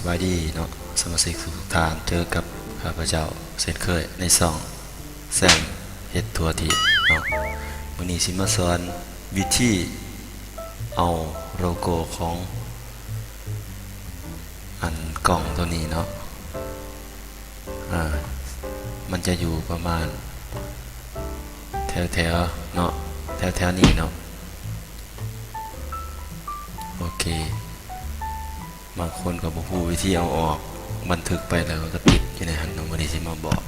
ສະບາຍດີເນາະ ສະມາຊິກທຸກໆທ່ານ, ເຈີກັບຂ້າພະເຈົ້າເຊັ່ນເຄີຍໃນຊ່ອງແຊມເຮັດທົ່ວທີບເນາະ. ມື້ນີ້ຊິມາສອນວິທີເອົາໂລໂກ້ຂອງອັນກ່ອງໂຕນີ້ເນາະ. ເອີ ມັນຈະຢູ່ປະມານແຖວໆເນາະ, ແຖວໆນີ້ເນາະ. ໂອເຄ. ບາງຄົນກໍບໍ່ຮູ້ວິທີເອົາອອກ, ບັນທຶກໄປແລ້ວກໍຕິດຢູ່ໃນຫັ້ນເນາະ. ມື້ນີ້ຊິມາບອກ,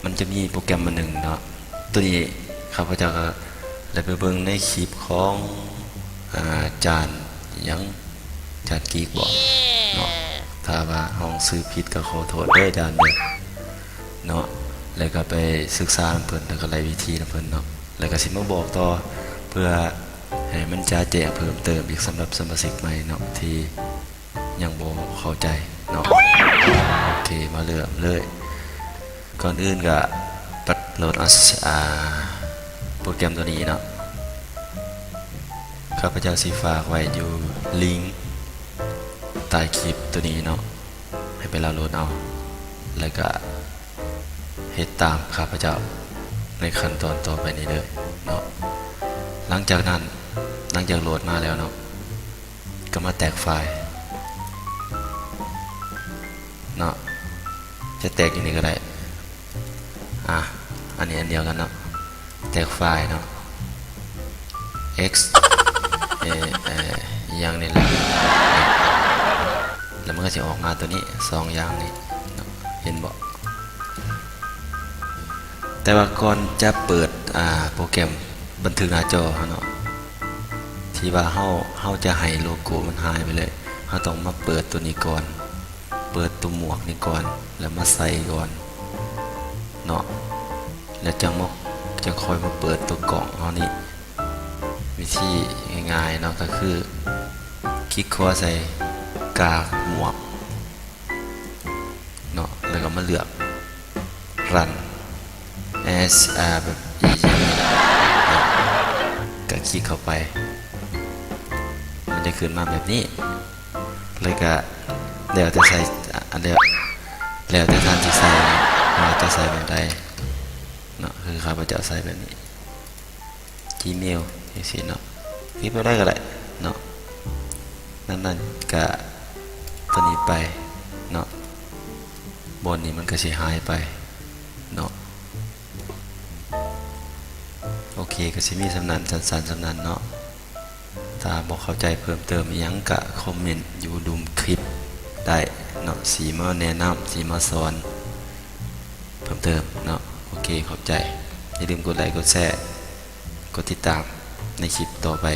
ມັນຈະມີໂປຣແກຣມອັນໜຶ່ງເນາະ, ໂຕນີ້ຂ້າພະເຈົ້າກໍໄດ້ໄປເບິ່ງໃນຄລິບຂອງ ອາ ຈານຫຍັງ ຈານກີກບໍເນາະ. ຖ້າວ່າເຮົາຊື່ຜິດກໍຂໍໂທດເດີຈານເດີເນາະ, ແລ້ວກໍໄປສຶກສານຳເພິ່ນ ແລ້ວກໍໄລ່ວິທີນຳເພິ່ນເນາະ, ແລ້ວກໍຊິມາບອກຕໍ່ ເພື່ອໃຫ້ມັນຈະແຈ້ງເພີ່ມເຕີມອີກສຳລັບສະມາຊິກໃໝ່ເນາະ ທີ່ ຍັງບໍ່ເຂົ້າໃຈເນາະ. ໂອເຄ ມາເລີ່ມເລີຍ. ກ່ອນອື່ນກະປັດໂຫຼດ ອາ ໂປຣແກຣມໂຕນີ້ເນາະ. ຂ້າພະເຈົ້າຊິຝາກໄວ້ຢູ່ລິງໃຕ້ຄລິບໂຕນີ້ເນາະ, ໃຫ້ໄປດາວໂຫຼດເອົາ ແລ້ວກະເຮັດຕາມຂ້າພະເຈົ້າໃນຂັ້ນຕອນຕໍ່ໄປນີ້ເດີເນາະ. ຫຼັງຈາກນັ້ນ ຫຼັງຈາກໂຫຼດມາແລ້ວເນາະ ກໍມາແຕກໄຟລ໌ເນາະ, ຈະແຕກຢູ່ນີ້ກໍໄດ້. ອາ ອັນນີ້ອັນດຽວກັນເນາະ, ແຕກໄຟລ໌ເນາະ ເອັກ ເອ ເອີ ອີ່ຫຍັງນີ້ແຫຼະ, ແລ້ວມັນກໍຊິອອກມາໂຕນີ້ ສອງຢ່າງນີ້ເນາະ, ເຫັນບໍ່? ແຕ່ວ່າກ່ອນຈະເປີດ ອາ ໂປຣແກຣມບັນທຶກໜ້າຈໍເຮົາເນາະ ທີ່ວ່າເຮົາ ເຮົາຈະໃຫ້ໂລໂກ້ມັນຫາຍໄປເລີຍ, ເຮົາຕ້ອງມາເປີດໂຕນີ້ກ່ອນ, ເປີດໂຕໝວກນີ້ກ່ອນ ແລ້ວມາໃສ່ກ່ອນເນາະ, ແລ້ວຈັ່ງມາ ຈັ່ງຄ່ອຍມາເປີດໂຕກ້ອງເຮົານີ້. ວິທີງ່າຍໆເນາະ ກໍຄືຄລິກຂວາໃສ່ກາກໝວກ ເນາະ ແລ້ວກໍມາເລືອກ run as ອາ ແບບອີ່ຫຍັງນີ້ແຫຼະເນາະ, ກໍຄລິກເຂົ້າໄປ ມັນຈະຂຶ້ນມາແບບນີ້. ແລ້ວກໍແລ້ວແຕ່ໃສ່ ອາ ແລ້ວ ແລ້ວແຕ່ທ່ານຊິໃສ່ເນາະ ວ່າຈະໃສ່ແບບໃດເນາະ, ຄືຂ້າພະເຈົ້າໃສ່ແບບນີ້ Gmail ຈັ່ງຊີ້ເນາະ, ຄລິກແບບໃດກໍໄດ້ເນາະ. ນັ້ນໆ ກະຕົວນີ້ໄປເນາະ, ບ່ອນນີ້ມັນກະຊິຫາຍໄປເນາະ. ໂອເຄ ກະຊິມີສ່ຳນັ້ນ ສັ້ນໆ ສ່ຳນັ້ນເນາະ. ຖ້າບໍ່ເຂົ້າໃຈເພີ່ມເຕີມອີ່ຫຍັງ ກະຄອມເມັນຢູ່ລຸ່ມຄລິບໄດ້ເນາະ, ຊິມາແນະນຳ ຊິມາສອນເພີ່ມເຕີມເນາະ. ໂອເຄ ຂອບໃຈ. ຢ່າລືມກົດໄລ ກົດແຊ ກົດຕິດຕາມໃນຄລິບຕໍ່ໄປ.